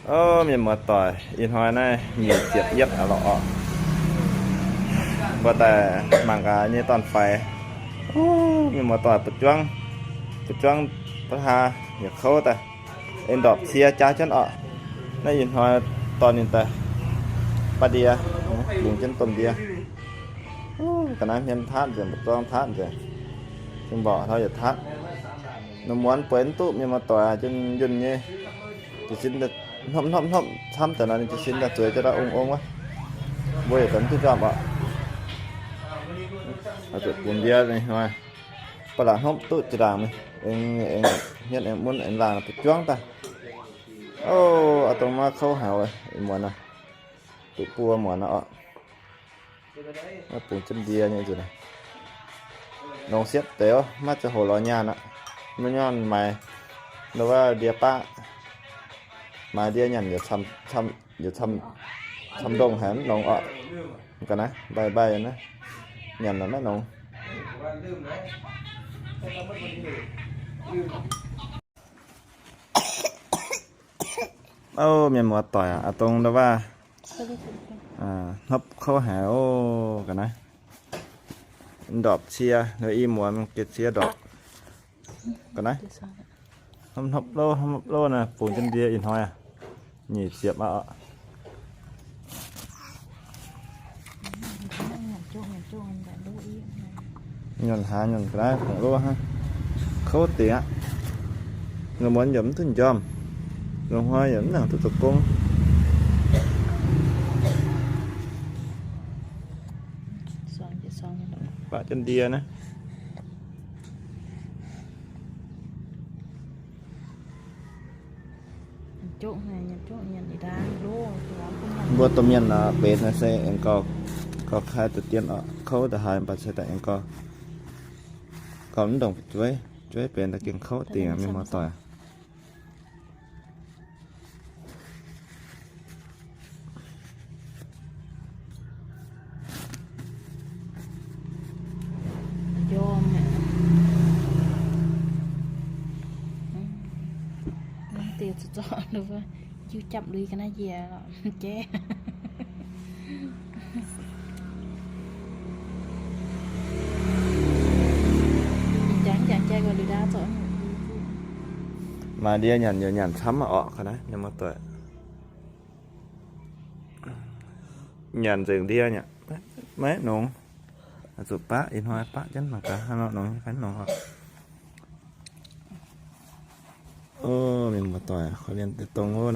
ໂອ້ ແມ່ໝໍຕ່ອຍ ອີ່ຫ້ອຍນາຍມີສຽບຢຽບອະຫຼໍ່ອອກ ບໍ່ແຕ່ມັງກະນີ້ຕອນໄຟ. ໂອ້ ແມ່ໝໍຕ່ອຍປະຈວງ ປະຈວງປະທາ ຢາກເຂົ້າແຕ່ ເອັນດອບເຊຍຈ້າຈົນອອກ ນາຍອີ່ຫ້ອຍຕອນນີ້ແຕ່ ປາເດຍ ປຸງຈົນຕົ້ມເດຍ. ໂອ້ ກະນາຍຮຽນທາດ ຈະບໍ່ຕ້ອງທາດ ຈະຈຶ່ງບອກເຮົາຢ່າທາດ. ນ້ຳມ່ວນເປີນຕຸ ແມ່ໝໍຕ່ອຍ ຈົນຍົນເງ ຈະຊິນແຕ່ນອບໆໆ ຊ້ຳແຕ່ນັ້ນ ຈະຊິນແຕ່ສວຍຈະລະອົງໆ ວະ ບໍ່ເຫັນຕົນທີ່ຈອບອະ ເອົາຈຸດປູນເດຍນີ້ມາ ປະຫຼາດຮອບຕຸຈະດາງນີ້ ເອັງ ເອັງ ເຮັດເອັງໝຸນເອັງລາງໄປຈວງຕາ. ໂອ້ ເອົາຕົງມາເຂົ້າຫາເວີຍ ອີ່ໝວນນະ ຕຸປົວໝວນນະເອາະ. ມາປຸງຈົນເດຍນີ້ຈຸນະ ນ້ອງສຽບແຕ່ວ ມາຈະຫົວເລາະຍານນະ ມາຍ້ອນໝາຍ ຫຼືວ່າເດຍປະ ໝາຍເດຍຫຍັນ ຢ່າຊຳ ຊຳ ຢ່າຊຳ ຊຳດົງໃຫ້ມັນໜອງອອກ ມັນກະນະ ບາຍໆ ນະ ຫຍັນລະນະໜອງ. ໂອ້ ແມ່ໝໍຕ່ອຍອະ ອາຕົງດາວ່າ ອ່າ ຮອບເຂົ້າຫາ ໂອ້ ກະນະ ດອບເຊຍ ແລ້ວອີ່ໝວນມັນເກັດເຊຍດອກ ກະນະ ຮອບໂລ ຮອບໂລນະ ປູນຈົນເດຍອີ່ຫ້ອຍອະ ນີ້ສຽບມາເອາະ. ຍ້ອນຫາຍ້ອນກະໄດ້ຂອງໂລຫາ ເຂົ້າເຕະ ລະມ່ວນຢຳທຶນຈອມ ລະຫ້ອຍຢຳໜັງຕຸຕະກົງ ປະຈົນເດຍນະ. ໂຈະໃຫ້ ໂຈະຫຍັນອີດາໂລ ຕົວຜູ້ໃຫຍ່ ບໍ່ຕົວໝຽນລະເປັນໃສ່ແອງກໍ ກໍຂາຍຕົວຕຽນອອກ ເຂົາຕະຫາຍປາໃສ່ແຕ່ແອງກໍ ກໍມັນຕ້ອງຊ່ວຍ ຊ່ວຍເປັນຕະກິນເຂົ້າຕີແມ່ໝໍຕ່ອຍ. ຍອມແຫຼະ ອືມ ມັນເຕະຈອດໆ ຫຼືວ່າຢູ່ຈັບລຸຍກັນນະເຢຍເນາະ ແຈ້ ຈັງ ຈັງແຈ້ກວ່າດູດາຈອດ ມາເດຍຫຍັນ ຫຍັນຊ້ຳມາອອກຫັ້ນນະ ຍັງມາເປີດ ຫຍັນເຊິ່ງເດຍ ແມ່ໜອງ ອາ ສຸປະ ອີກໜ້ອຍປະຈັນມັນກະຫັ້ນເນາະ ໜອງ ຄັນໜອງອອກ. ໂອ້ ແມ່ໝໍຕ່ອຍ ຂໍລຽນແຕ່ຕົງ ໂອ້